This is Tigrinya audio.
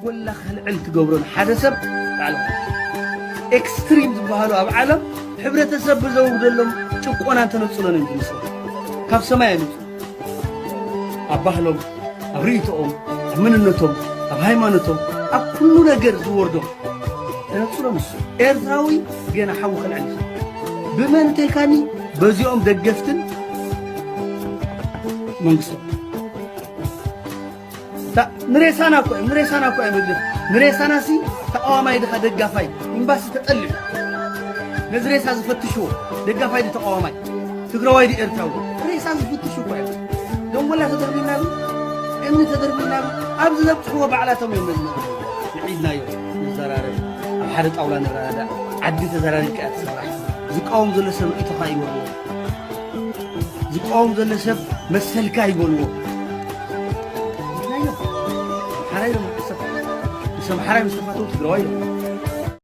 ወላ ክልዕል ትገብሮን ሓደ ሰብ ባዕልኻ። ኤክስትሪም ዝበሃሉ ኣብ ዓለም ሕብረተሰብ ብዘውርደሎም ጭቆናን ተነጽሎን እዮም ዝምስሉ። ካብ ሰማይ ኣይመጹ። ኣብ ባህሎም፣ ኣብ ርእይቶኦም፣ ኣብ መንነቶም፣ ኣብ ሃይማኖቶም፣ ኣብ ኩሉ ነገር ዝወርዶም ተነጽሎ ንሱ። ኤርትራዊ ገና ሓዊ ክልዕል እዩ። ብመን እንተልካኒ በዚኦም ደገፍትን መንግስቶም። እታ ንሬሳና እኮ እዮም፣ ንሬሳና እኮ እዮም መግደፍ። ንሬሳና ሲ ተቃዋማይ ድኻ ደጋፋይ፣ ኤምባሲ ተጠልዑ። ነዚ ሬሳ ዝፈትሽዎ ደጋፋይ ዲ ተቃዋማይ፣ ትግራዋይ ዲ ኤርትራዊ፣ ሬሳ ዝፍትሹ እኮ እዮም። ደንጎላ ተደርቢና፣ እምኒ ተደርቢና፣ ኣብ ዝነብጽሕዎ ባዕላቶም እዮም መዝመ ንዒድናዮ ንዘራረብ፣ ኣብ ሓደ ጣውላ ንረዳዳእ። ዓዲ ተዘራሪብካ እያ ትስራሕ። ዝቃወም ዘሎ ሰብ ርእይቶኻ ይበልዎ። ዝቃወም ዘሎ ሰብ መሰልካ ይበልዎ። ናዮ ሓራይ ዶ ሰብ፣ ሰብ ሓራይ ምስ ተፋተው ትግራዋይ እዮም።